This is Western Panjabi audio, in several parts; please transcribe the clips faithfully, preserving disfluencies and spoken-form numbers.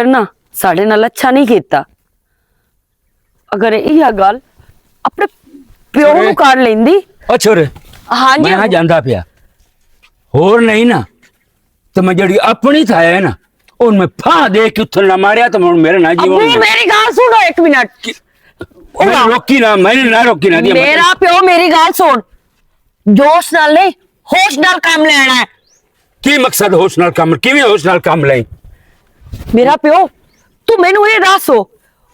نا، ساڈے نال اچھا نہیں کیتا۔ اگر ایہا گل اپنے پیو نوں کر لیندی۔ او چھوڑ، ہاں جی۔ میں ہاں جاندا پیا، ہور نہیں نا، تے میں جڑی اپنی تھا ہے نا، ان میں پھا دے کے اتھن نہ ماریا تے میں میرے نہ جیون ابو، میری گل سنو ایک منٹ۔ میں روکی نہ، میں نہ روکی نہ دیا۔ میرا پیو، میری گل سن، جوش نال نہیں، ہوش نال کام لینا ہے۔ کی مقصد ہوش نال کم؟ کیویں ہوش نال کم لیں؟ میرا پیو، تو مینوں یہ دس ہو،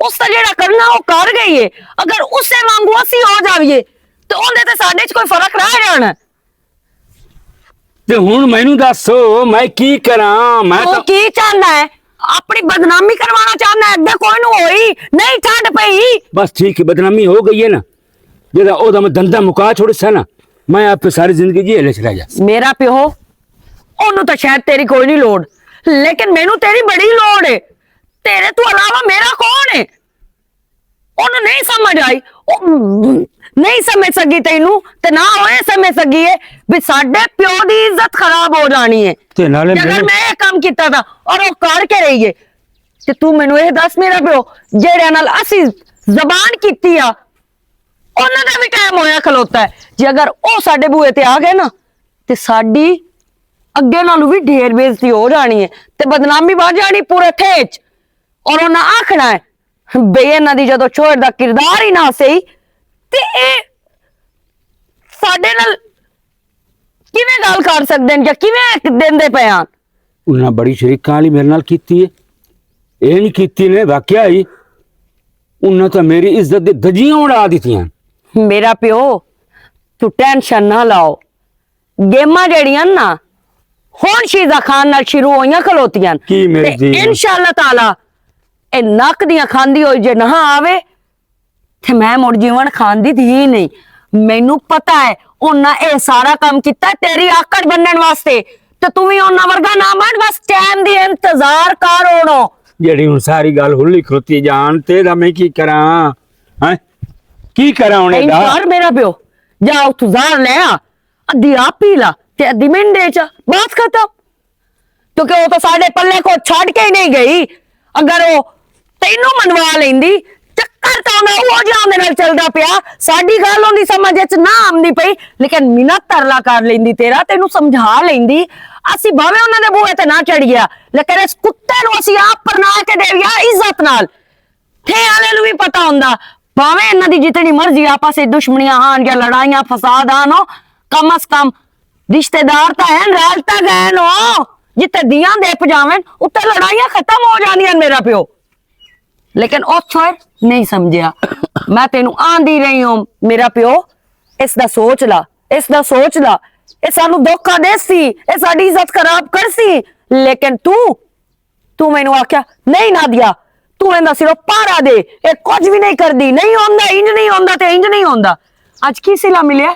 اس دا جیڑا کرنا وہ کر گئی ہے۔ اگر اسے وانگو اسی ہو جاویے، تو اوندے تے ساڈے چ کوئی فرق رہ جانا ہے؟ تے ہن مینوں دس، میں کی کراں؟ میں تو تاں کی چاہندا ہے؟ اپنی بدنامی کروانا چاہندا ہے؟ اگے کوئی نوں ہوئی نہیں، ٹھنڈ پئی۔ بس ٹھیک ہے، بدنامی ہو گئی ہے نا، جدا او دا میں دندا مکا چھوڑ سا نا، میں آپ ساری زندگی جیل چ رہ جا۔ میرا پیو، اونوں تاں شاید تیری کوئی نہیں لوڑ، لیکن مینوں تیری بڑی لوڑ ہے۔ تیرے تو علاوہ میرا کون ہے؟ اونوں نہیں سمجھ آئی، او نہیں سمجھ سکی تینوں، تے نہ اوہ سمجھ سکی ہے بھی ساڈے پیو دی عزت خراب ہو جانی ہے۔ تے نالے جے اگر مینوں میں یہ کام کیتا تھا اور وہ کر کے رہی ہے، تے تو مینوں یہ دس میرا پیو، جیڑے نال اسی زبان کیتی آ، انہاں دا بھی ٹائم ہویا کھلوتا ہے۔ جے اگر او ساڈے بوئے تے آ گئے نا، تے ساڈی اگے نالوں بھی ڈھیر بےعزتی ہو جانی ہے، تے بدنامی بن جانی پورے تھے چ۔ اور انہاں آکھنا ہے، بھئی انہاں دی جدوں شوہر دا کردار ہی نہ صحیح، تے اے ساڈے نال کیویں گل کر سکدے نے یا کیویں ایک دن دے پے آن؟ انہاں بڑی شریکاں والی میرے نال کیتی ہے، اے نہیں کیتی نے، واقعہ ہی انہاں تاں میری عزت دے دجیاں اڑا دتیاں۔ میرا پیو، تو ٹینشن نہ لاؤ، گیماں جیڑیاں نا، ہن شیزا خان نال شروع ہوئیاں کھلوتیاں۔ کی میری تے جی؟ انشاءاللہ تعالی اے نک دیاں کھاندی ہوئی جے نہ آوے، تے میں مڑ جیون خان دی دھی نہیں۔ مینوں پتہ ہے، انہاں اے سارا کام کیتا تیری آکڑ بنن واسطے۔ تے تو وی انہاں ورگا نہ بن، بس ٹائم دی انتظار کر ہونو۔ جیڑی ہن ساری گل ہلی کھلوتی جان تے، دا میں کی کراں؟ ہیں؟ کی کراں ہن اینج دا؟ کر میرا پیو، جا اتھوں زہر لے آ، ادھی آپ پی لا تے ادھی منڈے چا، بات ختم۔ کیونکہ وہ تو ساڈے پلے کو چھڈ کے ہی نہیں گئی۔ اگر وہ تینوں منوا لیندی، چکر تاں میں وہ جہاں دے نال چلدا پیا، ساڈی گل اوندی سمجھ وچ نہ آندی پئی، لیکن منت ترلا کر لیندی تیرا، تینوں سمجھا لیندی۔ اسی بھاویں انہاں دے بوئے تے نہ چڑھ گیا، لیکن اس کتے نوں اسی آپ پرنا کے دے گیا عزت نال۔ تھے آلے نوں وی پتہ ہوندا، بھاویں انہاں دی جتنی مرضی آپس وچ دشمنیاں آن یا لڑائیاں فساد آن ہو، کم از کم رشتہ دار تاں ہن، رل تاں گئے نو۔ جتھے دیاں دے پجاون، اتھے لڑائیاں ختم ہو جاندیاں، میرا پیو۔ لیکن اس وقت نہیں سمجھیا۔ میں تینوں آندی رہی ہوں، میرا پیو، اس دا سوچ لا، اس دا سوچ لا۔ اے سانو دھوکا دیسی، اے ساڈی عزت خراب کرسی، لیکن تو تو مینوں آکھیا، "نہیں نادیا، تو ایندا صرف پارا دے، اے کچھ بھی نہیں کردی، نہیں ہوندا، انج نہیں ہوندا تے انج نہیں ہوندا۔" اج کی صلہ ملیا؟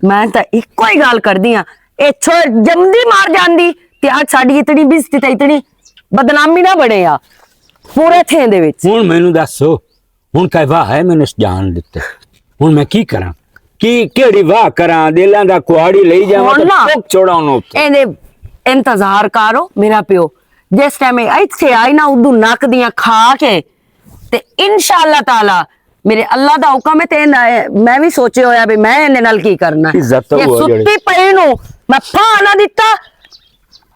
میں تاں اکو ہی گل کردی ہاں، اے چھوڑ جمدی مار جاندی تے اج ساڈی اتنی بےعزتی تے اتنی بدنامی نہ بنے آ پورے تھیں دے وچ۔ ہن مینوں دسو، ہن کہہ واہ ہے، مینوں اس جان دتے۔ ہن میں کی کراں؟ کی کیڑی واہ کراں؟ دلاں دا کہاڑی لئی جاواں تے ہن نہ۔ چک چھوڑاں انہوں تے۔ ایندے انتظار کرو میرا پیو، جس ٹائم اے ایتھے آئی نا، ادو نک دیاں کھا کے تے انشاءاللہ تعالی میرے اللہ دا حکم ہے تے ایندے، میں وی سوچے ہویا بھی میں ایندے نال کی کرنا ہے۔ عزت تو یہ وہ جڑی ستی پئی نو میں پھا نہ دتا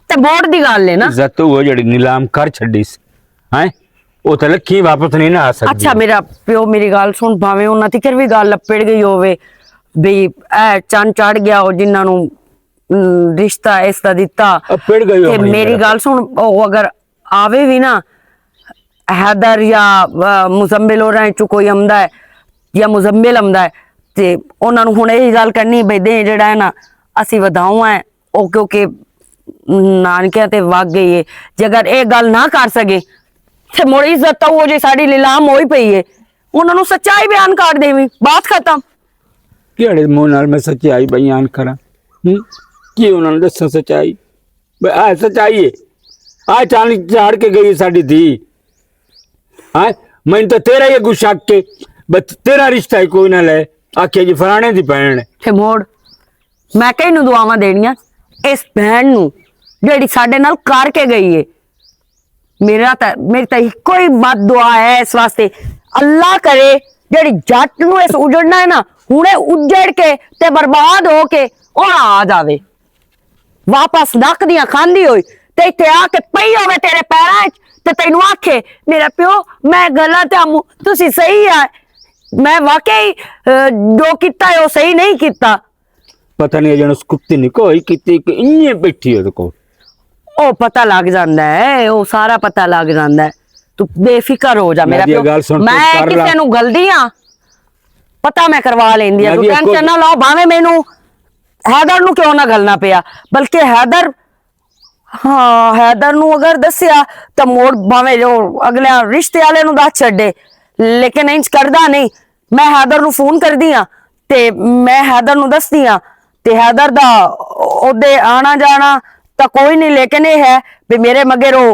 تے موڑ دی گل ہے نا۔ عزت تو وہ جڑی نیلام کر چھڈی سی۔ ہیں؟ او تے لکھی واپس نہیں نہ آ سکدی۔ اچھا، میرا پیو، میری گل سن، بھاویں انہاں تکر وی گل لپڑ گئی ہووے، بھئی اے چن چڑھ گیا ہو جنہاں نوں، ام، رشتہ اس دا دتا۔ اپڑ گئی ہو تے ہماری میری میرا۔ گل سن، او اگر آوے وی نا، حیدر یا، آ، مزمل ہوراں چوں کوئی آمدا ہے یا مزمل آمدا ہے، تے انہاں نوں ہن اے گل کرنی بھئی دے جڑا ہے نا، اسی ودھاؤں ہے، او کیونکہ نانکیاں تے وگ گئی ہے۔ جے اگر اے گل نہ کر سکے تے مڑ عزت تاں او جے ساڈی لیلام ہوئی پئی ہے، انہاں نوں سچائی بیان کر دیویں، بات ختم۔ کیڑے منہ نال میں سچائی بیان کراں؟ ہوں؟ کی انہاں نوں دساں سچائی؟ بے آ سچائی ہے۔ آ چاند چاڑ کے گئی ساڈی دھی۔ ہاں؟ میں تو تیرا ہی اگو شک کے، بس تیرا رشتہ ہی کوئی نہ لے۔ آکھے جی فلانے دی بہن ہے۔ تے موڑ میں کہیں نوں دعاواں دینیاں، اس بہن نوں جڑی ساڈے نال کر کے گئی ہے۔ میرا تے میری تے کوئی بد دعا ہے اس واسطے۔ اللہ کرے جڑی جٹ نوں اس اجڑنا ہے نا، ہنے اجڑ کے تے برباد ہو کے او آ جاوے۔ واپس نک دیاں کھاندی ہوئی تے ایتھے آ کے پئی ہووے تیرے پیراں وچ، تے تینوں آکھے، میرا پیو، میں غلط ہاں، تسی صحیح ہے، میں واقعی جو کیتا ہے وہ صحیح نہیں کیتا۔ پتہ نہیں جن اس کتے نے کوئی کیتی کہ انہیں بیٹھی ہو کو۔ او پتہ لگ جاندا ہے، او سارا پتہ لگ جاندا ہے۔ تو بے فکر ہو جا میرا پیو۔ میں کسے نوں گلدی ہاں، پتہ میں کروا لیندی ہاں۔ تو ٹینشن نہ لو، بھاویں مینوں حیدر نوں کیوں نہ گلنا پیا، بلکہ حیدر، ہاں، حیدر نوں اگر دسیا تاں موڑ بھاویں جو اگلے رشتے والے نوں دس چھڈے، لیکن انج کردا نہیں۔ میں حیدر نوں فون کردی ہاں تے میں حیدر نوں دسدی ہاں تے حیدر دا اودے آنا جانا تاں کوئی نہیں، لیکن یہ ہے بھی میرے مگر او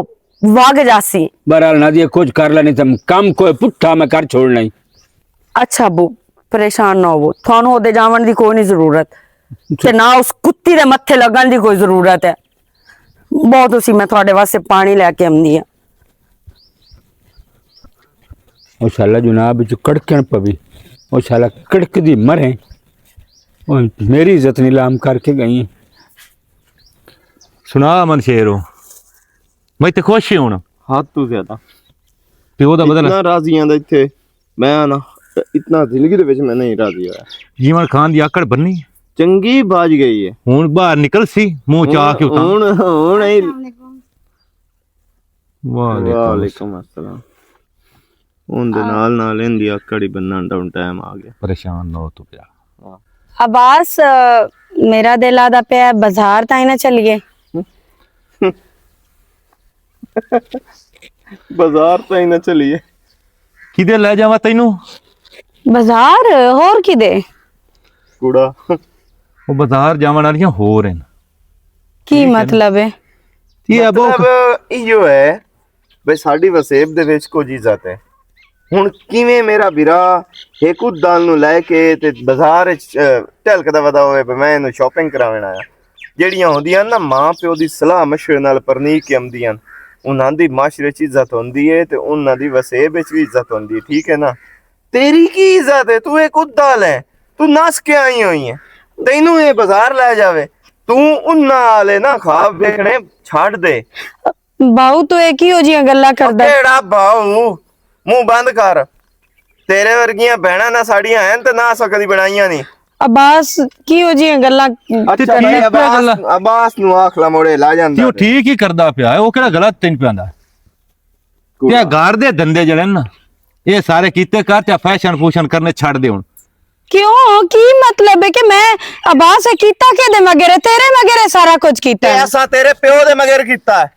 وگ جاسی۔ بہرحال نادیہ کچھ کر لے، نہیں تم کم کوئی پٹھا میں کر چھوڑنا ہی۔ اچھا ابو، پریشان نہ ہوو، تھانوں اودے جاون دی کوئی نہیں ضرورت۔ تے نہ اس کتی دے متھے لگن دی کوئی ضرورت ہے۔ بہت اسی میں تھوڑے واسطے پانی لے کے آندی ہاں۔ او شالا جناب وچ کڑکن پوی، او شالا کڑک دی مرے۔ او میری عزت نیلام کر کے گئی۔ سنا من شیرو، میں تے خوش ہی ہونا۔ حد تو زیادہ۔ پیو دا بدل۔ اتنا راضی ہاں دا اتھے میں آنا، اتنا زندگی دے وچ میں نہیں راضی ہویا۔ جیون خان دی آکڑ بننی۔ چنگی باج گئی ہے۔ ہن باہر نکل سی، منہ چا کے اتاں۔ ہن، ہن اے وعلیکم السلام۔ ہن دے نال نال ایندی آکڑ ہی بنن دا ہن ٹائم آ گیا۔ پریشان نہ ہو تو پیا۔ عباس، میرا دل آدا پیا بازار تائیں نہ چلیے۔ بازار تائیں نہ چلیے۔ کدے لے جاواں تینوں؟ بازار؟ ہور کدے؟ کوڑا۔ او بازار جاون والیاں ہور ہن۔ کی مطلب ہے؟ یہ ابو مطلب ایہو ہے بھئی ساڈی وسیب دے وچ کچھ عزت ہے۔ ہن کیویں میرا بھرا ہک ادال نوں لے کے تے بازار وچ ٹہلکدا ودا ہوئے بھئی میں اینوں شاپنگ کراون آیا۔ جیڑیاں ہوندیاں نا ماں پیو دی صلاح مشورے نال پرنی کے آمدیاں، انہاں دی معاشرے وچ عزت ہوندی ہے تے انہاں دی وسیب وچ وی عزت ہوندی ہے، ٹھیک ہے نا؟ تیری کی عزت ہے؟ تو ایک ادال ہے، تو نس کے آئی ہوئی ہے۔ تینوں یہ بازار لے جاوے، تو انہاں والے نا خواب دیکھنے چھڈ دے۔ باؤ تو ایک ہی ہو جیاں گلاں کردا ہے۔ کیڑا باؤ؟ منہ بند کر۔ تیرے ورگیاں بہناں نہ ساڈیاں ہن تے نہ اساں کدی بنائیاں نہیں۔ عباس، کی ہو جیاں گلاں؟ اچھا بھائی، عباس، عباس نو آکھ لا موڑے لا جاندا۔ کیوں ٹھیک ہی کردا پیا ہے، او کیڑا غلط تین پیا ہوندا ہے؟ کیا گھر دے دھندے جڑے نا، اے سارے کیتے کر تے فیشن فوشن کرنے چھڈ دے ہن۔ کیوں؟ کی مطلب ہے کہ میں عباس ہے کیتا کے دے مگر ہے؟ تیرے مگر ہے سارا کچھ کیتا ہے۔ ایسا تیرے پیو دے مگر کیتا ہے۔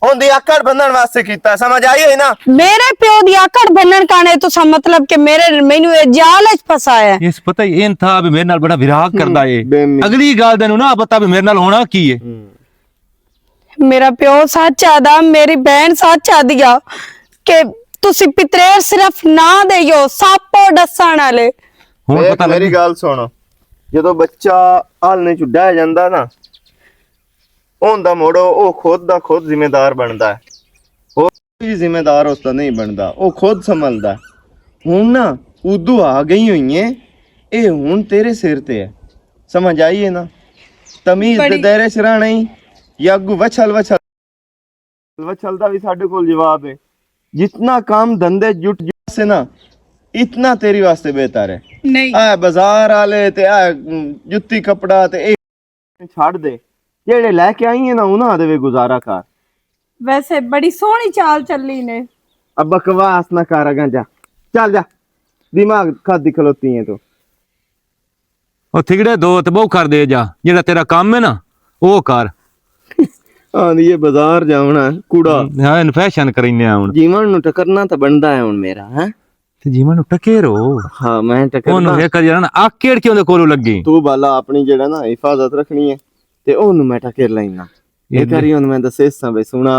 ہن دی آکڑ بندن واسطے کیتا ہے، سمجھ آئی ہے نا؟ میرے پیو دی آکڑ بندن کانے تو سا مطلب کہ میرے، مینوں اے جال وچ پھسایا ہے۔ اس پتہ ہی این تھا بھی میرے نال بڑا وراگ کردا ہے۔ اگلی گال دے نوں نہ پتہ بھی میرے نال ہونا کی ہے۔ میرا پیو سچ آدا، میری بہن سچ آدی آ کہ تسی پتریر صرف نہ دے یو، سب پو ڈسان والے۔ ہن پتہ میری گل سن، جدوں بچہ آلنے چ ڈہ جاندا نا، اون دا موڑو او خود دا خود ذمہ دار بندا ہے۔ ہور کوئی ذمہ دار اس دا نہیں بندا، او خود سنبھلدا ہے۔ ہن نا ادو آ گئی ہوئی ہے، اے ہن تیرے سر تے ہے۔ سمجھ آئی ہے نا؟ تمیز دے دائرے چ رہنا ہی یا اگو وچھل وچھل۔ وچھل دا وی ساڈے کول جواب ہے۔ جتنا کام دھندے جٹ جٹ سے نا، اتنا تیری واسطے بہتر ہے۔ نہیں۔ اے بازار والے تے اے جتی کپڑا تے اے چھڈ دے، جیڑے لے کے آئی ہیں نا، انہاں دے وی گزارا کر۔ ویسے بڑی سوہنی چال چلی نے۔ اب بکواس نہ کر، اگاں جا، چل جا، دماغ کھادی کھلوتی ہیں تو۔ او تھگڑے دو تے بہو کر دے جا، جیڑا تیرا کام ہے نا، او کر۔ آندی یہ بازار جاونا ہے، کوڑا۔ ہاں، ان فیشن کرینے آ ہن۔ جیون نو ٹکرنا تے بندا ہے ہن میرا، ہیں؟ تے جیون نو ٹکے رو۔ ہاں، میں ٹکرنا۔ اونوں ایک جنا نا آکڑ کے اوندے کولوں لگی۔ تو بالا اپنی جڑا نا حفاظت رکھنی ہے، تے اونوں میں ٹکر لینا۔ ایک واری اونوں میں دسے ساں بے سونا،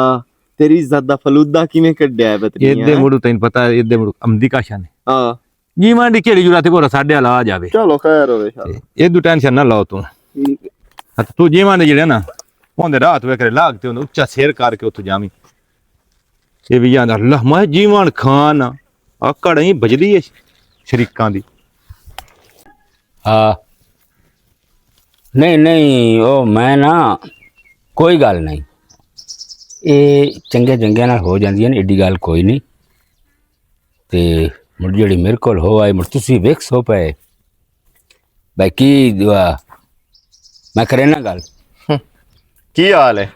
تیری عزت دا فلودا کیویں کڈیا ہے بتنی، ایدے مڑو تین پتہ ہے، ایدے مڑو امدی کاشا نے۔ ہاں۔ جیوان دی کیڑی ضرورت ہے، گورا ساڈے والا آ جاوے۔ چلو خیر ہوے شالا۔ اے دو ٹینشن نہ لو تو۔ ٹھیک ہے۔ ہاں، تو جیوان دے جڑے نا، اوندے رات وے کرے لاگ تے اوندے اچا سیر کر کے اتھوں جاویں۔ یہ بھی آندا، "اللہ، میں جیون خان آ۔" آ کڑ ہی بجدی ہے شریکاں دی۔ ہاں۔ نہیں، نہیں، او میں نا، کوئی گل نہیں۔ اے چنگے چنگے نال ہو جاندی ہے نا، ایڈی گل کوئی نہیں۔ تے مڑ جیڑی میرے کول ہو آئی، مڑ تسی ویکھ سو پئے۔ بھائی کی دعا؟ میں کرے نا گل۔ ہم۔ کی حال ہے؟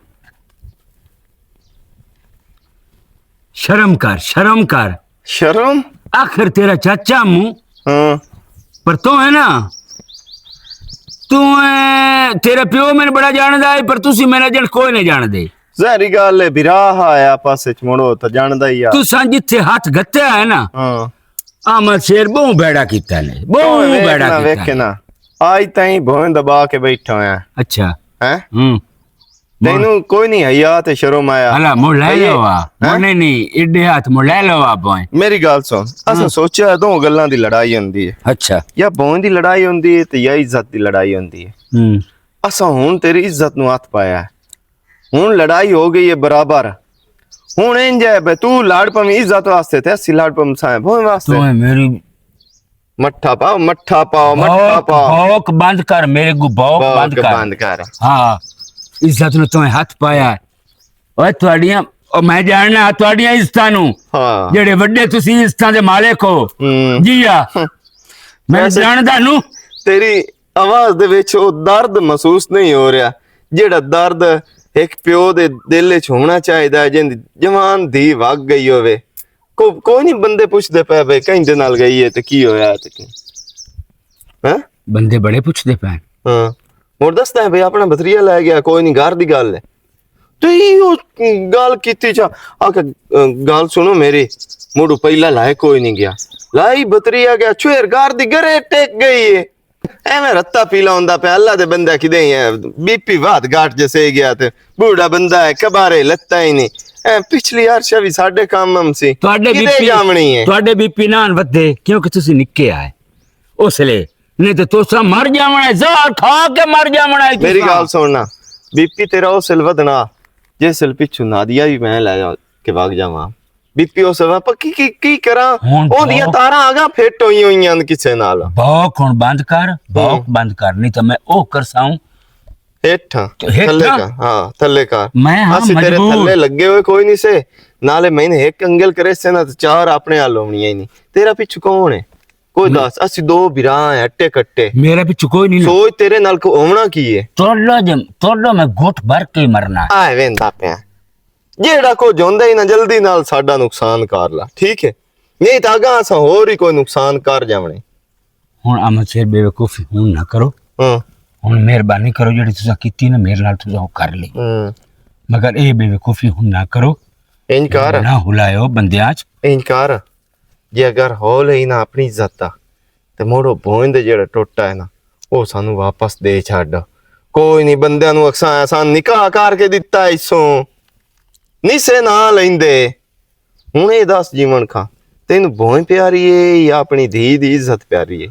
شرم کر، شرم کر۔ شرم؟ آخر تیرا چاچا موں۔ ہاں۔ پر تو ہے نا، تو ہے، تیرا پیو میں بڑا جاندا ہے، پر تسی میرا جن کوئی نہیں جاندے۔ ظاہری گل ہے، برا آیا پاسے چ مڑو تو جاندا ہی آ۔ تساں جتھے ہاتھ گھتیا ہے نا، ہاں۔ احمد شیر بہوں بیڑا کیتا نے، بہوں بیڑا کیتا نے۔ آج تائیں بھویں دبا کے بیٹھا ہویا۔ اچھا۔ ہیں؟ ہوں۔ تینوں کوئی نہیں حیا تے شرم آیا؟ ہلا، مڑ لے لو آ۔ مڑ نہیں، نہیں، ایڈے ہاتھ مڑ لے لو آ بھویں۔ میری گل سن، اساں سوچیا دو گلاں دی لڑائی ہوندی ہے۔ اچھا۔ یا بھویں دی لڑائی ہوندی ہے تے یا عزت دی لڑائی ہوندی ہے۔ ہوں۔ اساں ہن تیری عزت نوں ہاتھ پایا ہے۔ ہن لڑائی ہو گئی ہے برابر۔ ہن انج ہے بے، تو لڑ پویں عزت واسطے تے اسی لڑ پویں سائیں بھویں واسطے۔ تو ہے میری مٹھا پاؤ، مٹھا پاؤ، مٹھا بھوک، پاؤ۔ بھوک بند کر، میرے کو بھوک بند کر۔ بند کر۔ ہاں، عزت نوں تو ہاتھ پایا ہے۔ اوے تہاڈیاں، او میں جاننا تہاڈیاں عزتاں نوں۔ ہاں۔ جڑے وڈے تسی عزتاں دے مالک ہو۔ ہوں۔ جی ہاں۔ میں ویسے جاندا نوں۔ تیری آواز دے وچ او درد محسوس نہیں ہو رہا، جیڑا درد ایک پیو دے دل وچ ہونا چاہیدا ہے، جن جوان دھی وگ گئی ہووے۔ کو-، کوئی نہیں، بندے پوچھدے پے بھائی کہیں دے نال گئی ہے تے کی ہویا ہے تے کی۔ ہاں؟ بندے بڑے پوچھدے پے۔ ہاں۔ مڑ دسدا ہے بھائی اپنا بھتریا لے گیا، کوئی نہیں، گھر دی گل ہے۔ تے ایہو گل کیتی چا، آکھے، "گل سنو میری، مڑو پہلا لائے کوئی نہیں گیا۔ لائی بھتریا گیا، چھویر گھر دی گرے ٹک گئی ہے۔" ایویں رتا پیلا ہوندا پیا، اللہ دے بندے کدے ہی ہیں، بی پی واد گاٹ جسے گیا تے بوڑھا بندہ ہے، کبارے لتا ہی نہیں۔ اے پچھلی عرشہ بھی ساڈے کام ہم سی۔ تہاڈے بی پی، کدے جامنی ہے؟ تہاڈے بی پی نہ ودے، کیونکہ تسی نکے آئے۔ اس لیے، نہیں تے تساں مر جاونا ہے، زہر کھا کے مر جاونا ہے میری تساں۔ گل سننا، بی پی تیرا اس لیے ودنا، جس لیے پچھوں نادیا بھی میں لے جا کے وگ جاواں۔ بی پی او سوا پکی کی، کی کراں؟ ہن اون دیاں بھوک، تاراں آگاں فٹ ہوئی ہوئی ہیں کسے نال۔ بھوک ہن بند کر، بھوک ہوں۔ بند کر، نہیں تے میں او کرساں۔ ہیٹھاں، تے ہیٹھاں؟ تھلے کا، ہاں، تھلے کا۔ میں ہاں اسی تیرے مجبور۔ تھلے لگے ہوئے کوئی نہیں سے، نالے میں نے ایک انگل کرے سے نہ تے چار اپنے حال ہونی ہی نہیں۔ تیرا پچھو کون ہے؟ کوئی میں دس، اسی دو بھرا ہیں، ہٹے کٹے۔ میرا پچھو کوئی نہیں نا۔ سوچ تیرے نال کو ہونا کی ہے؟ توڑا جم، توڑا میں گھٹ بھر کے مرنا ہے۔ آئے ویندا پیا۔ جیڑا کچھ ہوندا ہی نہ، جلدی نال ساڈا نقصان کر لا، ٹھیک ہے؟ نہیں تاں اگاں اساں ہور ہی کوئی نقصان کر جاونے۔ ہن احمد شیر بے وقوفی ہن نہ کرو۔ ہاں۔ ہن مہربانی کرو، جیڑی تساں کیتی نا میرے نال، تساں او کر لی۔ ہاں۔ مگر اے بے وقوفی ہن نہ کرو۔ انج کر۔ نہ ہلایو بندیاں چ۔ انج کر۔ جے اگر ہو لئی نا اپنی عزت دا، تے مڑو بھوئیں دے جیڑا ٹوٹا ہے نا، او سانو واپس دے چھڈ۔ کوئی نہیں، بندیاں نو اکساں احسان نکاح کر کے دتا ہے اسوں۔ نیسے نہ لیندے۔ ہن اے دس جیون کھا، تینوں بھوئیں پیاری ہے یا اپنی دھی دی عزت پیاری ہے؟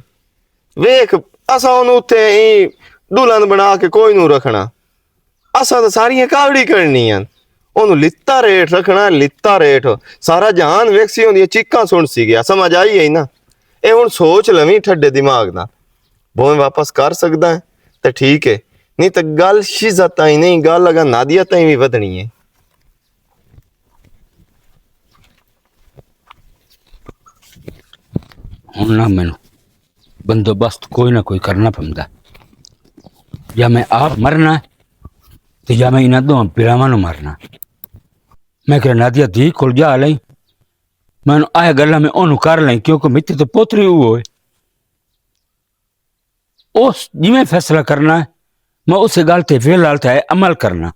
ویکھ، اساں اونوں اتھے ہی دلہن بنا کے کوئی نوں رکھنا۔ اساں تاں ساریاں کاوڑی کرنی ہن۔ اونوں لتا ریٹ رکھنا، لتا ریٹ۔ سارا جہان ویکسی ہوندی چیکاں سن سی گیا، سمجھ آئی ہے نا؟ اے ہن سوچ لویں ٹھڈے دماغ نال۔ بھویں واپس کر سکدا ہے تے ٹھیک ہے، نہیں تے گل شیزہ تائیں نہیں، گل اگاں نادیہ تائیں وی ودھنی ہے۔ ہن نہ مینوں بندوبست کوئی نہ کوئی کرنا پوندا۔ یا میں آپ مرنا ہے، تے یا میں انہاں دوواں بھراواں نوں مرنا۔ میں کہ نادیہ دی کول جا لئی، میں انہوں آیا گلاں میں انہوں کر لئی، کیونکہ میتھے تے پوتری او ہوئے۔ اس جویں فیصلہ کرنا ہے، میں اسے گل تے فی الحال تے عمل کرنا۔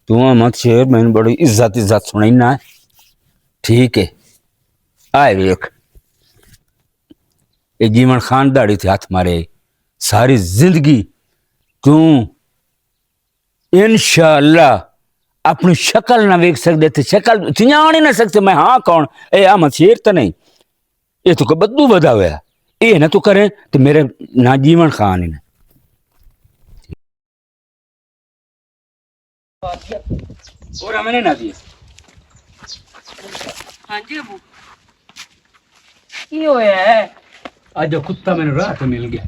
تو احمد شیر میں بڑی عزت، عزت سنائنا ہے۔ ٹھیک ہے، آئے ویکھ، اے جیون خان داڑھی تے ہاتھ مارے، ساری زندگی توں انشاءاللہ اپنی شکل نہ ویکھ سکدے تے شکل سنجان ہی نہ سکدے، میں ہاں کون؟ اے احمد شیر تے نہیں، اے تو کوئی بدو ودا ہویا۔ اے نہ تو کریں تے میرے نہ جیون خان ہی نہ۔ اور ہمیں نہ دیا۔ ہاں جی ابو، کی ہویا ہے؟ اج او کتا مینوں راہ تے مل گیا۔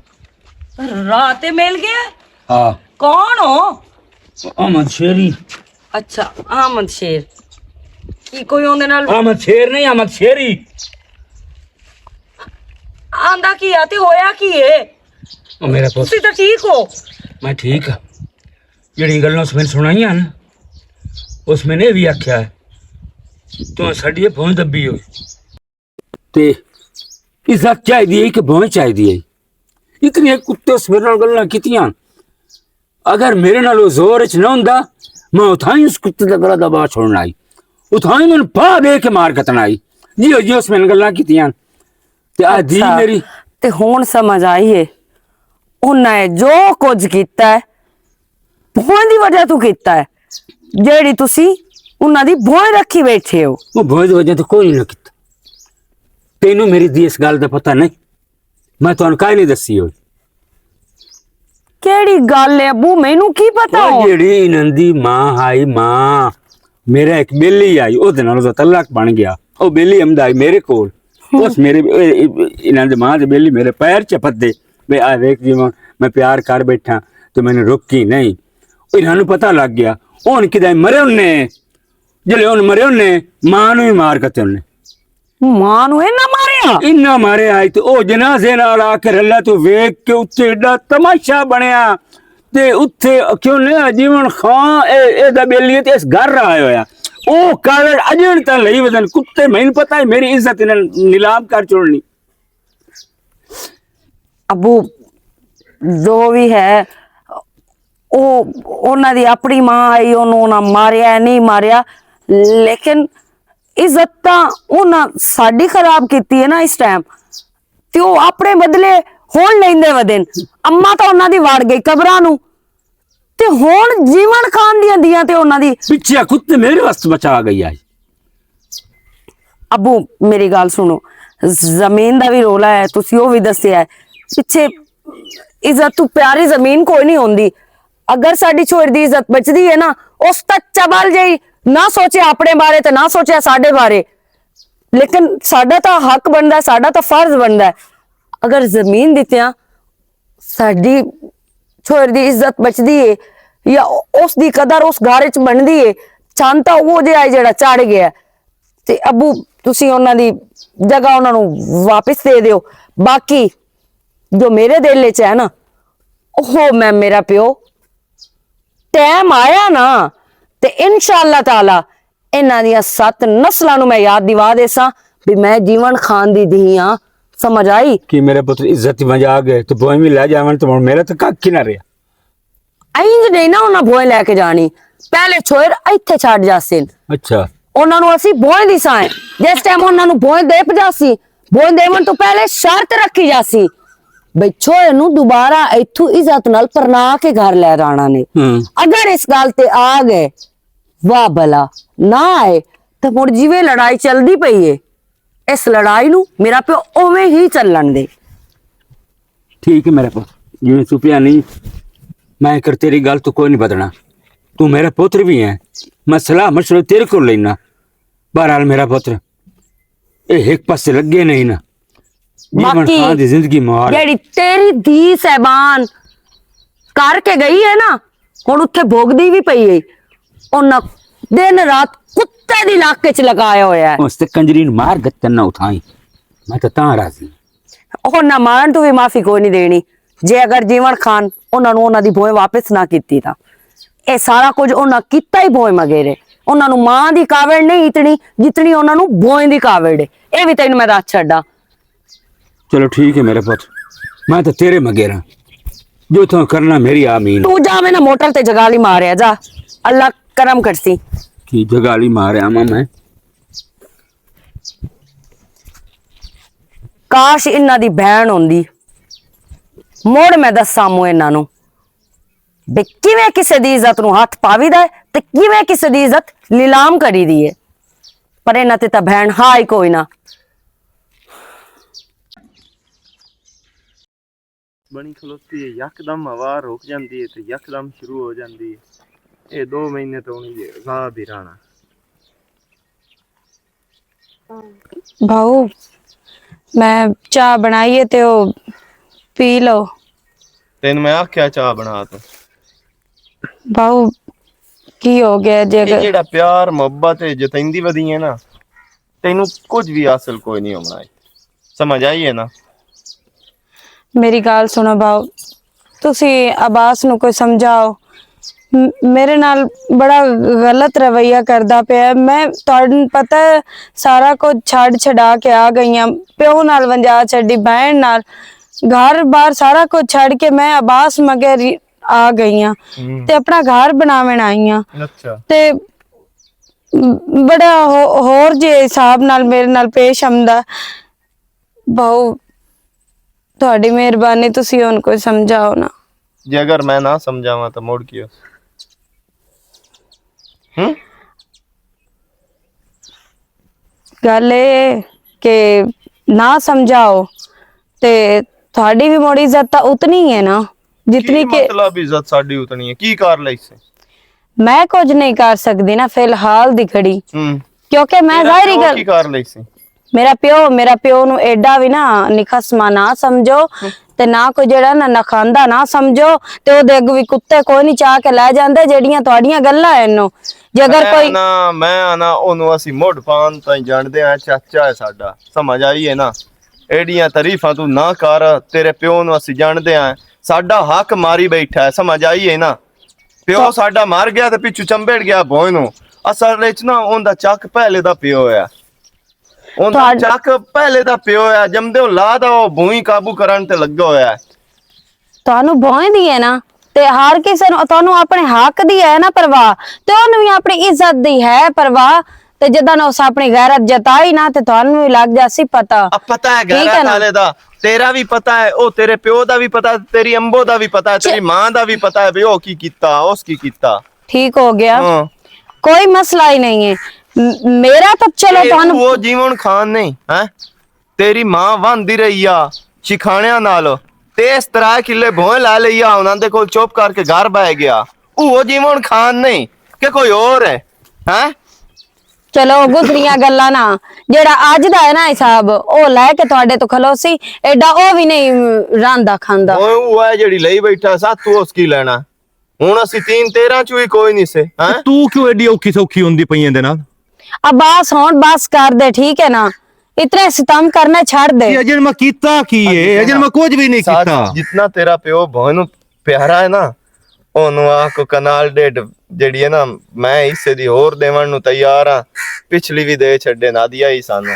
راہ تے مل گیا؟ ہاں۔ کون ہو؟ احمد شیری۔ اچھا، احمد شیر۔ کی کوئی اوندے نال؟ احمد شیر نہیں، احمد شیری۔ آندا کی آ تے ہویا کی ہے؟ او میرا پتر، تسی تاں ٹھیک ہو؟ میں ٹھیک ہاں۔ جڑی گلاں اس میں سنائیاں نا، اس میں نے بھی آکھیا ہے، تو ساڈی بھوئیں دبی ہوئی۔ تے عزت چاہیدی ہے کہ بھوئیں چاہیدی ہے؟ اتنی کتے اس میرے نال گلاں کیتیاں۔ اگر میرے نال او زور وچ نہ ہوندا، میں اتھاں ہی اس کتے دا گلا دبا چھوڑنا آئی۔ اتھاں ہی میں پا دے کے مار کتنا آئی۔ جی، جی، اس میں گلاں کیتیاں۔ تے آ دی اچھا، میری۔ تے ہن سمجھ آئی ہے، انہاں نے جو کچھ کیتا ہے، بھوئیں دی وجہ تو کیتا ہے، جیڑی تسی انہاں دی بھوئیں رکھی بیٹھے ہو۔ وہ بھوئیں دی وجہ تو کوئی نہ کیتا۔ تینوں میری دی اس گل دا پتہ نہیں، میں تانوں کائے نہیں دسی ہوئی۔ کیڑی گل ہے ابو، مینوں کی پتہ او ہو؟ جیڑی انہاں دی ماں آئی، ماں، میرا ایک بیلی آئی، او دے نال اوہدا تعلق بن گیا۔ او بیلی امدا آئی میرے کول۔ اس میرے، اے، اے، انہاں دے ماں دے بیلی میرے پیر چ پھدے۔ میں آ ویکھ جی، میں، میں پیار کر بیٹھا تے میں نے روکی نہیں۔ او انہاں نوں پتہ لگ گیا۔ او ہن کدے مرے ہونے، جلے ہن مرے ہونے، ماں نوں ہی مار کتے ہونے۔ ماں نوں اینا ماریا؟ اینا ماریا آئی تے او جنازے نال آ کے رلا تو ویکھ کے اتھے ایڈا تماشا بنیا۔ تے اتھے کیوں نے جیون خان اے، اے دا بیلی تے اس گھر آیا ہویا۔ او کاوڑ اجن تاں لئی ودن کتے، مینوں پتہ ہے میری عزت انہاں نیلام کر چھوڑنی۔ ابو، جو بھی ہے، او، انہاں دی اپنی ماں آئی، انہوں انہاں ماریا ہے، نہیں ماریا، لیکن عزت تاں انہاں ساڈی خراب کیتی ہے نا اس ٹائم۔ تے او اپنے بدلے ہون لیندے ودن۔ اماں تاں انہاں دی وڑ گئی قبراں نوں۔ تے ہون جیون خان دیاں دیاں تے انہاں دی پچھے کتے میرے واسطے بچا گئی آئی۔ ابو، میری گل سنو، زمین دا بھی رولا ہے، تسی او بھی دسیا ہے۔ پچھے عزت تو پیاری زمین کوئی نہیں ہوندی۔ اگر ساڈی چھوڑ دی عزت بچدی ہے نا، اس تک چبل جائی، نہ سوچے اپنے بارے تے نہ سوچے ساڈے بارے۔ لیکن ساڈا تاں حق بندا ہے، ساڈا تاں فرض بندا ہے۔ اگر زمین دتیاں ساڈی چھوڑ دی عزت بچدی ہے یا اس دی قدر اس گھر وچ بندی ہے، چند تاں او جے آئے جڑا چڑھ گیا ہے۔ تے ابو، تسی انہاں دی جگہ انہاں نوں واپس دے دیو۔ باقی جو میرے دل وچ ہے نا، او میں میرا پیو ٹائم آیا نا، تے انشاءاللہ تعالی انہاں دیاں ست نسلاں نوں میں یاد دیوا دیساں بھی میں جیون خان دی دھی ہاں۔ سمجھ آئی؟ کہ میرے پتر عزت دی وجہ آ گئے تے بوئیں وی لے جاون تے ہن میرا تے ککھ ہی نہ رہیا۔ اینج نہیں نا انہاں بوئیں لے کے جانی، پہلے چھوئر ایتھے چھڈ جاسن۔ اچھا۔ انہاں نوں اسی بوئیں دی سائیں، جس ٹائم انہاں نوں بوئیں دے پجاسی، بوئیں دیون تو پہلے شرط رکھی جاسی، بھئی چھوئر نوں دوبارہ ایتھوں عزت نال پرنا کے گھر لے جانا نے۔ ہوں۔ اگر اس گل تے آ گئے، واہ بھلا، نہ آئے، تے مڑ جیویں لڑائی چلدی پئی ہے، اس لڑائی نوں میرا پیو اوویں ہی چلن دے۔ ٹھیک ہے میرا پتر، جیویں تو پیا نہیں، میں کر تیری گل تو کوئی نہیں بدلنا۔ تو میرا پتر بھی ہے، میں صلاح مشورہ تیرے کو لینا۔ بہرحال میرا پتر، اے ہک پاسے لگے نہیں نا۔ جیون باقی خان دی زندگی مار۔ جیڑی تیری دھی صاحبان کر کے گئی ہے نا، ہن اتھے بھوگدی بھی پئی ہے۔ انہاں دن رات کتے دی لک وچ لگایا ہویا ہے۔ اس تے کنجری نوں مار گتن نہ اٹھائیں، میں تے تاں راضی ہاں۔ انہاں مارن تو بھی معافی کوئی نہیں دینی، جے اگر جیون خان انہاں نوں انہاں دی بھوئیں واپس نہ کیتی تاں۔ اے سارا کچھ انہاں کیتا ہی بھوئیں مگے رہے۔ انہاں نوں ماں دی کاوڑ نہیں اتنی جتنی انہاں نوں بھوئیں دی کاوڑ ہے۔ اے بھی تینوں میں دس چھڈاں۔ چلو ٹھیک ہے میرے پت، میں تو تیرے مگے رہا، جو تو کرنا میری آمین۔ تو جا میں نا موٹر تے جگالی ماریا جا، اللہ کرم کرسی۔ کی جگالی ماریا ماں میں؟ کاش انہاں دی بہن ہوندی، مڑ میں دساں مو انہاں نوں۔ بے کیویں کسے دی عزت نوں ہتھ پاوی دا ہے تے کیویں کسے دی عزت نیلام کری دی ہے۔ پر انہاں تے تاں بہن ہا ہی کوئی نہ۔ بنی کھلوتی ہے، یکدم ہوا رک جاندی ہے تے یکدم شروع ہو جاندی ہے۔ اے دو مہینے تو ہونی جے عذاب ہی رہنا۔ بھاؤ، میں چاہ بنائی ہے تے او پی لو۔ تینوں میں آکھیا چاہ بنا تو۔ بھاؤ، کی ہو گیا جے اگر جیڑا پیار محبت ہے جتیندی ودی ہے نا، تینوں کچھ بھی حاصل کوئی نہیں ہونا ہے۔ سمجھ آئی ہے نا؟ میری گل سنو بھاؤ، تسی عباس نو کوئی سمجھاؤ۔ م-، میرے نال بڑا غلط رویہ کردا پیا ہے۔ میں، تہانوں پتہ ہے، سارا کچھ چھڈ چھڈا کے آ گئی ہاں، پیو نال ونجا چھڈی، بہن نال، گھر بار سارا کچھ چھڈ کے میں عباس مگر آ گئی ہاں تے اپنا گھر بناون آئی ہاں۔ تے بڑا ہو-، ہور جے حساب نال میرے نال پیش آمدا۔ بھاؤ، تہاڈی مہربانی، تسی ہن کوئی سمجھاؤ نا۔ جے اگر میں نہ سمجھاواں تاں مڑ کیوں؟ ہوں؟ گل اے کہ نہ سمجھاؤ تے تہاڈی وی مڑ عزت تاں اتنی ہی ہے نا، جتنی کی کہ مطلب عزت ساڈی اتنی ہے؟ کی کر لئی سی؟ میں کچھ نہیں کر سکدی نا فی الحال دی گھڑی، ہوں۔ کیونکہ میں تیرا ظاہری پیو گل کی کر لئی سی؟ میرا پیو، میرا پیو نو ایڈا وی نا نخسما نہ سمجھو، تے نہ کوئی جیڑا نا نخاندا نہ سمجھو، تے او دے اگوں وی کتے کوئی نہیں چا کے لے جاندے، جیڑیاں تہاڈیاں گلاں ہن نو۔ جے اگر میں کوئی آنا، میں آنا، اونوں اسی مڈ پان تائیں جاندے آں، چاچا ہے ساڈا، سمجھ آئی ہے نا؟ ایڈیاں تعریفاں تو نہ کر، تیرے پیو نو اسی جاندے آں، ساڈا حق ماری بیٹھا ہے، سمجھ آئی ہے نا؟ پیو ساڈا مر گیا تے پچھو چمبڑ گیا بھوئے نو۔ اصل وچ نا اوندا چک پہلے دا پیو ہے۔ اوندا چک پہلے دا پیو ہے، جمدے ہو لا دا او بھوئی قابو کرن تے لگا ہویا ہے۔ تانوں بھوئیں دی ہے نا، تے ہر کسے نوں تانوں اپنے حق دی ہے نا پرواہ، تے اونوں وی اپنی عزت دی ہے پرواہ۔ تے جداں نوں اس اپنی غیرت جتائی نا، تے تانوں وی لگ جاسی پتہ۔ اب پتہ ہے ٹھیک ہے غیرت نا؟ والے دا، تیرا بھی پتہ ہے، او تیرے پیو دا بھی پتہ ہے، تیری امبو دا بھی پتہ ہے، چ- تیری ماں دا بھی پتہ ہے بھی او کی کیتا، اس کی کیتا۔ ٹھیک ہو گیا۔ ہاں۔ کوئی مسئلہ ہی نہیں ہے۔ م-، میرا تو چلو تے تانوں وہ جیون خان نہیں، ہیں؟ تیری ماں واندی رہی آ شکھانیاں نال، تے اس طرح کلے بھوئیں لا لئی آ، انہاں دے کول چپ کر کے گھر بہ گیا۔ وہ جیون خان نہیں کہ کوئی اور ہے، ہیں؟ چلو، گزریاں گلاں نا، جیڑا اج دا ہے نا حساب، او لے کے تہاڈے تو کھلوسی، ایڈا او وی نہیں راندا کھاندا۔ اوئے، او ہے جیڑی لئی بیٹھا سا، تو اس کی لینا؟ ہن اسی تین تیرہ چوں ہی کوئی نہیں سے، ہیں؟ تو کیوں ایڈی اوکھی سوکھی ہوندی پئی ایندے نال؟ عباس، ہن بس کر دے، ٹھیک ہے نا؟ اتنے ستم کرنے چھڑ دے۔ اجے میں کیتا کی ہے؟ اجے میں کچھ بھی نہیں کیتا۔ جتنا تیرا پیو بہن پیارا ہے نا، اونوں آ کو کنال ڈیڈ جیڑی ہے نا، میں حصے دی ہور دیون نو تیار ہاں۔ پچھلی وی دے چھڈے، نادیا ہی سانو۔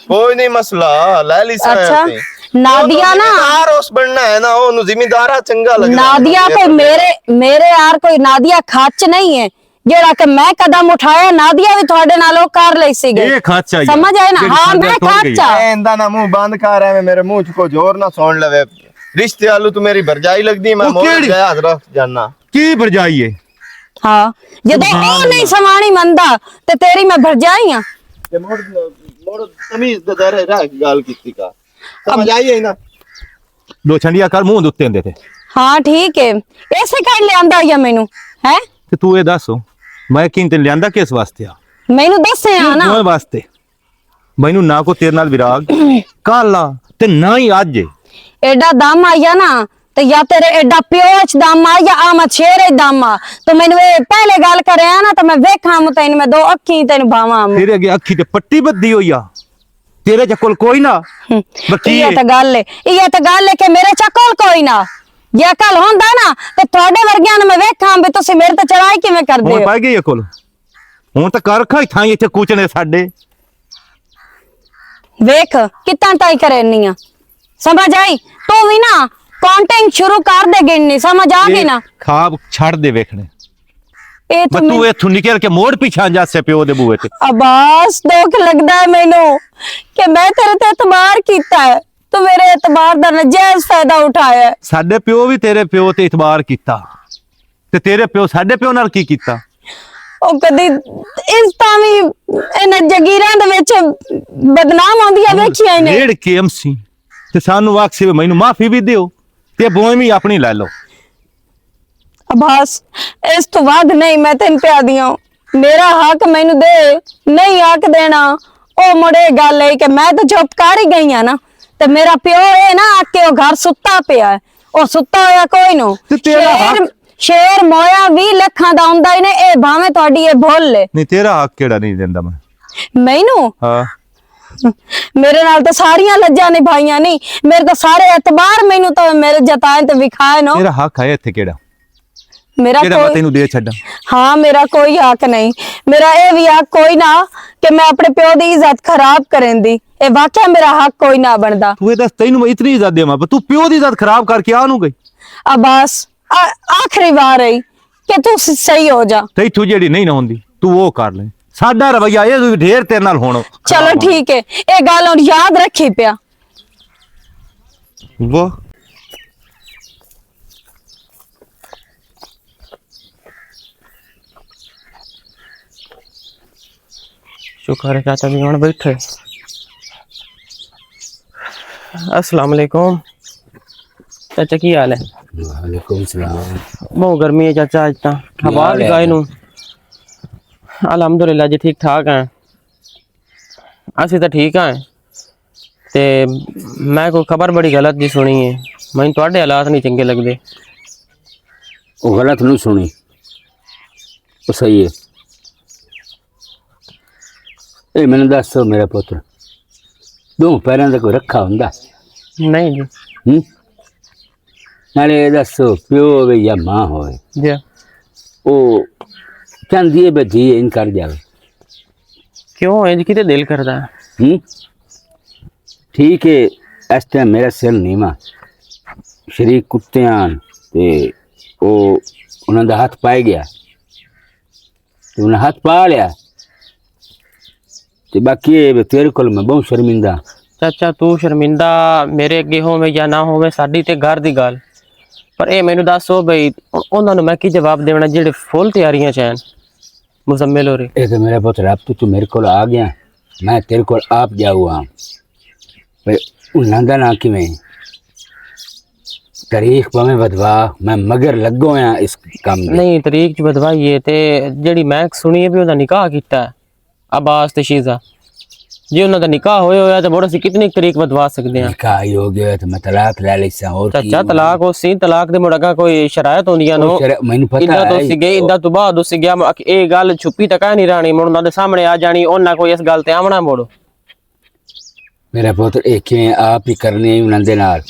کوئی نہیں مسئلہ، لے لی سا اچھا، اسی۔ نادیا نا۔ زمیندار اس بننا ہے نا، اونوں زمیندارا چنگا لگدا ہے۔ نادیا کوئی میرے، میرے یار کوئی نادیا کھچ نہیں ہے۔ جیڑا کہ میں قدم اٹھایا، نادیا وی تہاڈے نال او کر لئی سی گئی۔ سمجھ آئے نا؟ ہاں، میں کھچ آ۔ اے ایندا نہ منہ بند کر، ایویں میرے منہ چ کوئی زور نہ سن لوے۔ رشتے آلو تو میری بھرجائی لگدی، میں مول گیا حضرت جاننا۔ کی بھرجائی ہے؟ ہاں، جدوں او نہیں سمانی مندا، تے تیری میں بھرجائی ہاں۔ تے مڑ، مڑ تمیز دے دائرے رہ کے گل کیتی کا۔ سمجھ آئی ہے نا؟ دو چھنڈیاں کر منہ دے اتے اندے تے۔ ہاں، ٹھیک ہے۔ ایسے کر لیاندا یا مینوں، ہیں؟ تے تو اے دس، میں کین تے لیاندا کس واسطے آ؟ مینوں دسے آ نا۔ کیوں واسطے؟ مینوں نہ کو تیرے نال وراگ، کل آ، تے نہ ہی اج۔ ایڈا دم آیا نا، تے یا تیرے ایڈا پیو اچ دم آ، یا آمد شیر اچ دم آ۔ تو مینوں اے پہلے گل کرے آ نا، تے میں ویکھاں مو تینوں، میں دو اکھیں تینوں بھاواں مو۔ تیرے اگے اکھی تے پٹی بدھی ہوئی آ۔ تیرے چکول کوئی نہ۔ ہم۔ وکیل۔ یہ تے گل ہے، یہ تے گل ہے کہ میرے چکول کوئی نہ۔ جے کل ہوندا نا، تے تہاڈے ورگیاں نوں میں ویکھاں بھی تسی میرے تے چڑھائی کیویں کردے ہو۔ ہن پائی گئی اکل۔ ہن تے کر کھائی تھائی ایتھے کوچنے ساڈے۔ ویکھ، کتنا ٹائی کرے نی آ۔ سمجھ آئی؟ تو وی نا کاؤنٹنگ شروع کر دے گن نی، سمجھ آ گئی نا؟ خواب چھڑ دے ویکھنے۔ اے تو بس تو میں اتھوں نکل کے موڑ پیچھے جا سے پیو دے بوئے تے۔ عباس، دکھ لگدا ہے مینوں کہ میں تیرے تے اعتبار کیتا ہے، تو میرے اعتبار دا ناجائز فائدہ اٹھایا ہے۔ ساڈے پیو وی تیرے پیو تے اعتبار کیتا۔ تے تیرے پیو ساڈے پیو نال کی کیتا؟ او کدی اس تاں وی انہاں جگیراں دے وچ بدنام ہوندی ہے، ویکھیا ہی نہیں۔ ریڑ کے امسی تے سانو آکھ سی، مینوں معافی وی دیو تے بوئیں وی اپنی لے لو۔ عباس، اس تو ود نہیں میں تین پیا دیاں۔ میرا حق مینوں دے، نہیں حق دینا۔ او مڑے گل اے کہ میں تے چپ کر ہی گئی ہاں نا۔ تے میرا پیو اے نا آ کے او گھر ستا پیا ہے۔ او ستا ہویا کوئی نو۔ تے تیرا شیر، حق شیر مویا وی لکھاں دا ہوندا ہی نے، اے بھاویں تہاڈی اے بھول لے۔ نہیں، تیرا حق کیڑا نہیں دیندا میں؟ مینوں؟ ہاں۔ میرے نال تے ساریاں لجاں نبھائیاں نہیں، میرے تے سارے اعتبار مینوں تے میرے جتائیں تے وکھائے نو۔ تیرا حق ہے اتھے کیڑا؟ میرا کیڑا میں کوئی تینوں دے چھڈاں؟ ہاں، میرا کوئی حق نہیں۔ میرا اے وی حق کوئی نہ کہ میں اپنے پیو دی عزت خراب کرن دی۔ اے واقعہ میرا حق کوئی نہ بندا۔ تو اے دس، تینوں میں اتنی عزت دیواں، پر تو پیو دی عزت خراب کر کے آ نوں گئی؟ عباس، آ-، آخری وار رہی کہ تو س-، صحیح ہو جا۔ تئی تو جیڑی نہیں نہ ہوندی، تو وہ کر لے۔ ساڈا رویہ اے، تو ڈھیر تیرے نال ہونو۔ چلو ٹھیک ہے، اے گل ہن یاد رکھی پیا۔ واہ۔ شکر ہے چاچا جی ہن بیٹھے۔ السلام علیکم۔ چاچا، کی حال ہے؟ وعلیکم السلام۔ بہت گرمی ہے چاچا، اج تاں ہوا حال بھی ہے؟ گائے نو۔ الحمدللہ جی، ٹھیک ٹھاک ہیں۔ اسی تاں ٹھیک ہیں۔ تے میں کوئی خبر بڑی غلط جی سنی ہے۔ مینوں تہاڈے حالات نہیں چنگے لگدے۔ وہ غلط نہیں سنی، وہ صحیح ہے۔ اے مینوں دس، میرا پتر، دو پیراں دا کوئی رکھا ہوندا؟ نہیں جی۔ ہوں؟ نالے اے دس، پیو ہوے یا ماں ہوے، جی۔ او چاہندی ہے بے دھی انج کر جاوے۔ کیوں انج کیتے دل کردا؟ ہوں؟ ٹھیک ہے، اس ٹائم میرا سر نیواں، شریک کتے آن، تے او انہاں دا ہاتھ پائے گیا۔ تے انہاں ہاتھ پا لیا۔ تے باقی اے وے تیرے کول میں بہت شرمندہ۔ چاچا، تو شرمندہ میرے اگے ہوویں یا نہ ہوویں، ساڈی تے گھر دی گل۔ پر اے مینوں دس، او بھئی، انہاں نوں میں کی جواب دیونا جڑے فل تیاریاں چ ہن؟ مزمل ہو رہے۔ اے تے میرا پتر، اب تو، تو میرے کول آ گیا، میں تیرے کول آپ جاؤں ہاں۔ پر انہاں دا ناں کیویں؟ تاریخ پاویں ودوا، میں مگر لگو ہاں اس کام دے۔ نہیں، تاریخ چ ودوا یہ تے جڑی میں سنی ہے بھی انہاں نکاح کیتا ہے، عباس تے شیزہ۔ جی انہاں دا نکاح ہویا ہویا تے مڑ اسی کتنی تاریخ ودوا سکدے ہیں؟ نکاح ہی ہو گیا تے میں طلاق لے لیساں، اور کی؟ چاچا، طلاق ہو سی، طلاق دے مڑ اگا کوئی شرائط ہوندیاں نو۔ مینوں پتہ ہے۔ ادا تو سی گئے، ادا تو بعد اسی گیا، اے گل چھپی تکا نہیں رہنی، مڑ انہاں دے سامنے آ جانی، انہاں کوئی اس گل تے آونا مڑ۔ میرا پتر، اے کیویں آپ ہی کرنے ہی انہاں دے نال؟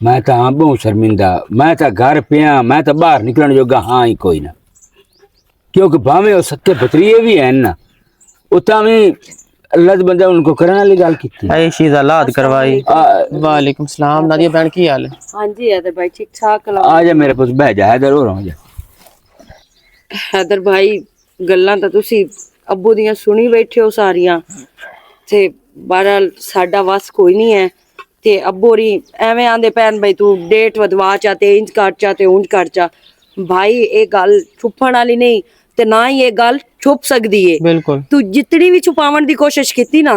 میں تاں ہاں بہت شرمندہ، میں تاں گھر پیا، میں تاں باہر نکلن جوگا ہاں ہی کوئی نہ۔ کیونکہ بھاویں او سکے بھتریے بھی ہیں نا، او تاں وی اللہ دے بندے ان کو کرن والی گل کیتی۔ اے شیزہ لاد کروائی۔ آ، وعلیکم السلام، نادیہ بہن، کی حال ہے؟ ہاں جی، حیدر بھائی، ٹھیک ٹھاک؟ آ جا میرے پاس، بہ جا، حیدر، اور ہو جا۔ حیدر بھائی، گلاں تاں تسی ابو دیاں سنی بیٹھے ہو ساریاں، تے بہرحال ساڈا وس کوئی نہیں ہے۔ تے ابو ہوری ایویں آندے پین، بھائی تو ڈیٹ ودوا چا، تے انج کر چا، تے انج کر چا۔ بھائی، اے گل چھپن والی نہیں، تے نہ ہی اے گل چھپ سکدی ہے۔ بالکل۔ تو جتنی بھی چھپاون دی کوشش کیتی نا،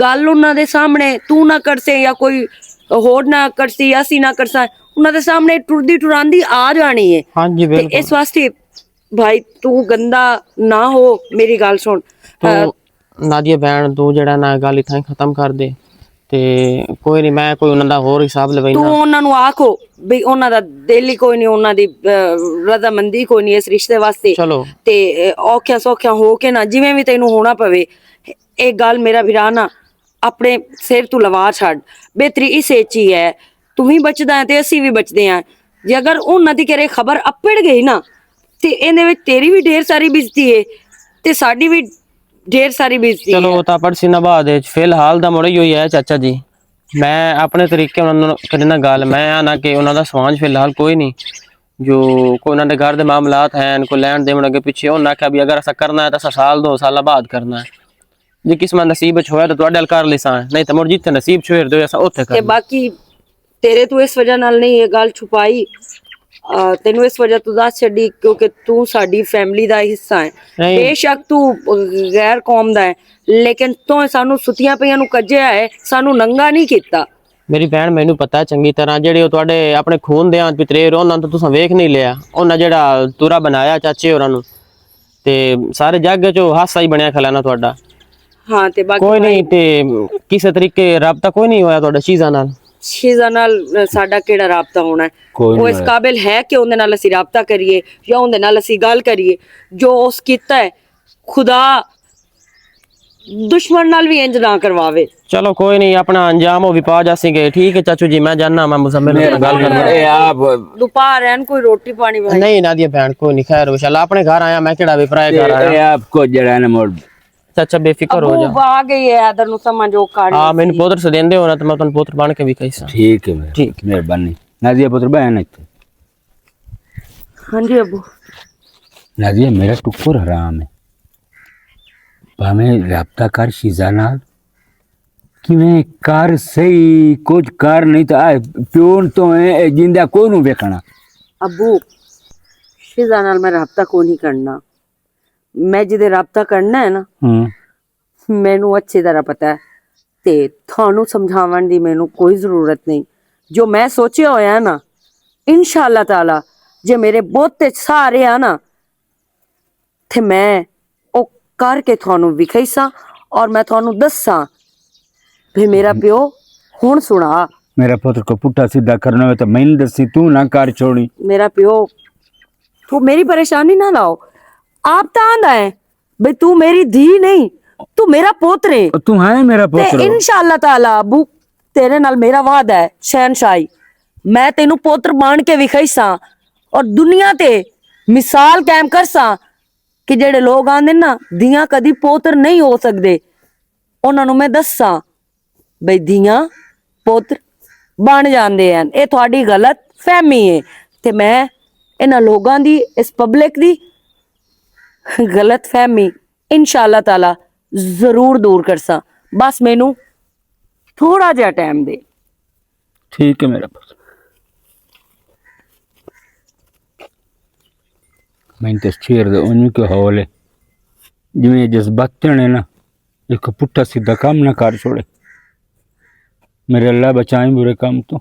گل انہاں دے سامنے تو نہ کرسے یا کوئی ہور نہ کرسی، اسی نہ کرساں، انہاں دے سامنے ٹردی ٹراندی آ جانی ہے۔ ہاں جی، تے بالکل۔ اس واسطے بھائی، تو گندا نہ ہو، میری گل سن۔ تو آ، نادیہ بہن، تو جڑا نا گل اتھاں ہی ختم کر دے۔ تے کوئی نہیں، میں کوئی انہاں دا ہور حساب لوینا۔ تو انہاں نوں آکھو بھی انہاں دا دل ہی کوئی نہیں، انہاں دی، آ، رضامندی کوئی نہیں اس رشتے واسطے۔ چلو۔ تے، آ، اوکھیاں سوکھیاں ہو کے نا، جویں وی تینوں ہونا پوے، اے گل میرا بھرا نا اپنے سر تو لوا چھڈ۔ بہتری اس اچ ہی ہے، تو وی بچدا ہے تے اسی وی بچدے ہیں۔ جے اگر انہاں دی کرے خبر اپڑ گئی نا، تے ایندے وچ تیری وی ڈھیر ساری بےزتی ہے تے ساڈی وی ڈھیر ساری بےزتی چلو، ہے۔ وہ تاں پڑھ سی نہ بعد وچ۔ فی الحال دا مڑ ایہو ہی ہے چاچا جی۔ میں اپنے طریقے انہاں نال کرنا گل، میں آنا کہ انہاں دا سوانج فی الحال کوئی نہیں۔ جو کوئی انہاں دے گھر دے معاملات ہیں، کوئی لین دین اگے پیچھے، انہاں آکھیا بھی اگر اساں کرنا ہے تاں اساں سال دو سال بعد کرنا ہے۔ جی قسمت نصیب وچ ہویا تاں تہاڈے نال کر لیساں، نہیں تاں مڑ جتھے نصیب چھوڑ دے اساں اوتھے کر تے لیں۔ باقی تیرے تو اس وجہ نال نہیں یہ گل چھپائی، آ، تینوں اس وجہ تو دس چھڈی کیونکہ تو ساڈی فیملی دا حصہ ہے۔ نہیں۔ بے شک تو غیر قوم دا ہے، لیکن تو سانو ستیاں پیاں نو کجیا ہے، سانو ننگا نہیں کیتا۔ میری بہن، مینوں پتہ ہے چنگی طرح، جڑے او تہاڈے اپنے خون دے آن پترے رو، انہاں تو تساں ویکھ نہیں لیا۔ انہاں جڑا تورا بنایا چاچے ہوراں نوں، تے سارے جگ وچ او ہاسا ہی بنیا کھلا نا تہاڈا۔ ہاں، تے باقی کوئی نہیں۔ تے کسے طریقے رابطہ کوئی نہیں ہویا تہاڈا شیزا نال؟ شیزا نال، اہ، ساڈا کیڑا رابطہ ہونا ہے؟ کوئی وہ نہیں اس ہویا۔ قابل ہے کہ اوندے نال اسی رابطہ کریے یا اوندے نال اسی گل کریے؟ جو اس کیتا ہے، خدا دشمن نال بھی انج نہ کرواوے۔ چلو کوئی نہیں، اپنا انجام وہ بھی پا جاسیں گے۔ ٹھیک ہے چاچو جی، میں جاننا، میں مزمل نال گل کرنا۔ اے آپ دوپہر ہیں، کوئی روٹی پانی بھائی؟ نہیں نادیہ بہن، کوئی نہیں، خیر ہو شاء اللہ۔ اپنے گھر آیا، میں کیڑا بھی پرائے گھر آیا۔ اے آپ کو جڑا ہے نا مڑ۔ چاچا بے فکر ہو ابو جا۔ آ گئی ہے، ادھر نو سمجھ او کھاڑی ہاں، مینوں سی۔ پوتر سے دیندے ہو نا، تے میں تانوں پوتر بن کے بھی کھائی سا۔ ٹھیک ہے میرا ٹھیک۔ مہربانی۔ نادیہ پوتر بہن ہے۔ ہاں جی ابو۔ نادیہ، میرا ٹکر حرام ہے۔ بھاویں رابطہ کر شیزا نال، کیویں کر صحیح، کچھ کر نہیں تو آ پیون تو ہے، اے جیندا کوئی نوں ویکھنا۔ ابو، شیزا نال میں رابطہ کو نہیں کرنا۔ میں جدے رابطہ کرنا ہے نا، ہوں۔ مینوں اچھی طرح پتہ ہے تے تھانوں سمجھاون دی مینوں کوئی ضرورت نہیں۔ جو میں سوچیا ہویا ہے نا، انشاءاللہ تعالی جے میرے بہت تے سارے آ نا، تے میں او کر کے تھانوں وکھائیساں اور میں تھانوں دساں۔ بھی میرا پیو، ہن سنا۔ میرا پتر کو پٹھا سیدھا کرنا ہوئے تو میں نہیں دسی، تو نہ کر چھوڑی۔ میرا پیو، تو میری پریشانی نہ لاؤ۔ آپ تاں آندا ہے بھئی تو میری دھی نہیں، تو میرا پوتر ہے۔ تو ہے میرا تے پوتر۔ انشاءاللہ تعالی ابو، تیرے نال میرا وعدہ ہے شہنشاہی، میں تینوں پوتر بن کے وکھائیساں اور دنیا تے مثال قائم کرساں کہ جڑے لوگ آندے نا، دیاں کدی پوتر نہیں ہو سکدے، انہاں نوں میں دساں بھئی دیاں پوتر بن جاندے ہیں۔ اے تہاڈی غلط فہمی ہے تے میں انہاں لوگاں دی، اس پبلک دی غلط فہمی انشاءاللہ تعالی ضرور دور کرساں۔ بس مینوں تھوڑا جہا ٹائم دے۔ ٹھیک ہے میرا پتر۔ میں تے شیر دے اونجو کے حال ہے۔ جویں جذبات نے نا، ایک پٹھا سیدھا کام نہ کر چھوڑے۔ میرے اللہ بچائیں برے کام تو۔